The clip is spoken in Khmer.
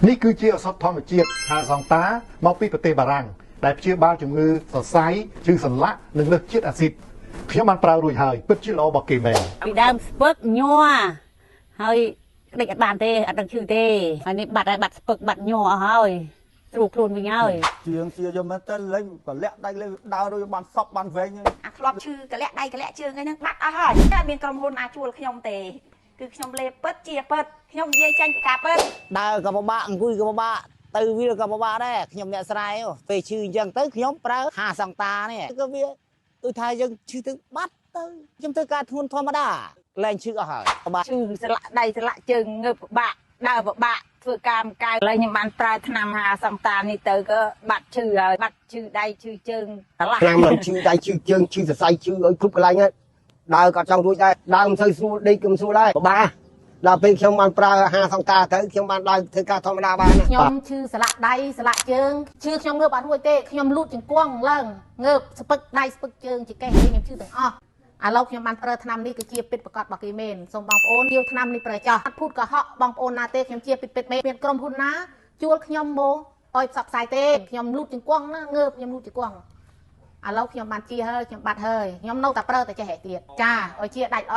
នេះគឺជាឱសថធម្មជាតិហាសង្តាមកពីប្រទេសបារាំងដែលព្យាបាលជំងឺសរសៃឈឺសន្លាក់និងលើសជាតិអាស៊ីតខ្ញុំបានប្រើរួចហើយពិតជាល្អរបស់គេមែន ពីដើមស្ពឹកញ័រហើយក្តិចអត់បានទេអត់ដឹងឈឺទេហើយនេះបាត់ហើយបាត់ស្ពឹកបាត់ញ័រអស់ហើយស្រួលខ្លួនវិញហើយ ជាងជាយកមែនតើលេងកលាក់ដៃលេងដើររួចបានសក់បានវែង អាធ្លាប់ឈឺកលាក់ដៃកលាក់ជើងអីហ្នឹងបាត់អស់ហើយតែមានក្រុមហ៊ុនអាចជួលខ្ញុំទេគឺខ្ញុំលេពិតជាពិតខ្ញុំនិយាយចេញពីការពិត ដើរក៏ពិបាកអង្គុយក៏ពិបាកទៅវាក៏ពិបាកដែរខ្ញុំអ្នកស្រែពេលឈឺអញ្ចឹងទៅខ្ញុំប្រើហាសង្តានេះក៏វាដូចថាយើងឈឺទៅបាត់ទៅខ្ញុំធ្វើការធ្ងន់ធម្មតាលែងឈឺអស់ហើយ បាទឈឺស្លាក់ដៃស្លាក់ជើងងើបពិបាកដើរពិបាកធ្វើការមកកាយឥឡូវខ្ញុំបានប្រើថ្នាំហាសង្តានេះទៅក៏បាត់ឈឺហើយបាត់ឈឺដៃឈឺជើងកន្លះឆ្នាំនឹងឈឺដៃឈឺជើងឈឺសរសៃឈឺឲ្យគ្រប់កន្លែងហើយដើរក៏ចង់រួចដែរដើរមិនសូវស្រួលដេកក៏មិនស្រួលដែរពិបាកដល់ពេលខ្ញុំបានប្រើហាសង្តាទៅខ្ញុំបានដើរធ្វើការធម្មតាបាន ខ្ញុំឈឺស្លាក់ដៃស្លាក់ជើងឈឺខ្ញុំងើបអត់រួចទេខ្ញុំលូតជង្គង់ឡើងងើបស្ពឹកដៃស្ពឹកជើងចង្កេះខ្ញុំឈឺទាំងអស់ឥឡូវខ្ញុំបានប្រើថ្នាំនេះគឺជាពិតប្រកបរបស់គេមែនសូមបងប្អូនយកថ្នាំនេះប្រើចោះអត់ភូតកុហកបងប្អូនណាទេខ្ញុំជាពិតពិតមែនមានក្រុមហ៊ុនណាជួលខ្ញុំមកឲ្យផ្សព្វផ្សាយទេខ្ញុំលូតជង្គង់ណាងើបខ្ញុំលូតជង្គង់ឥឡូវខ្ញុំបានជាហើយខ្ញុំបាត់ហើយខ្ញុំនៅតែប្រើតែចេះទៀតចាឲ្យជាដាច់អ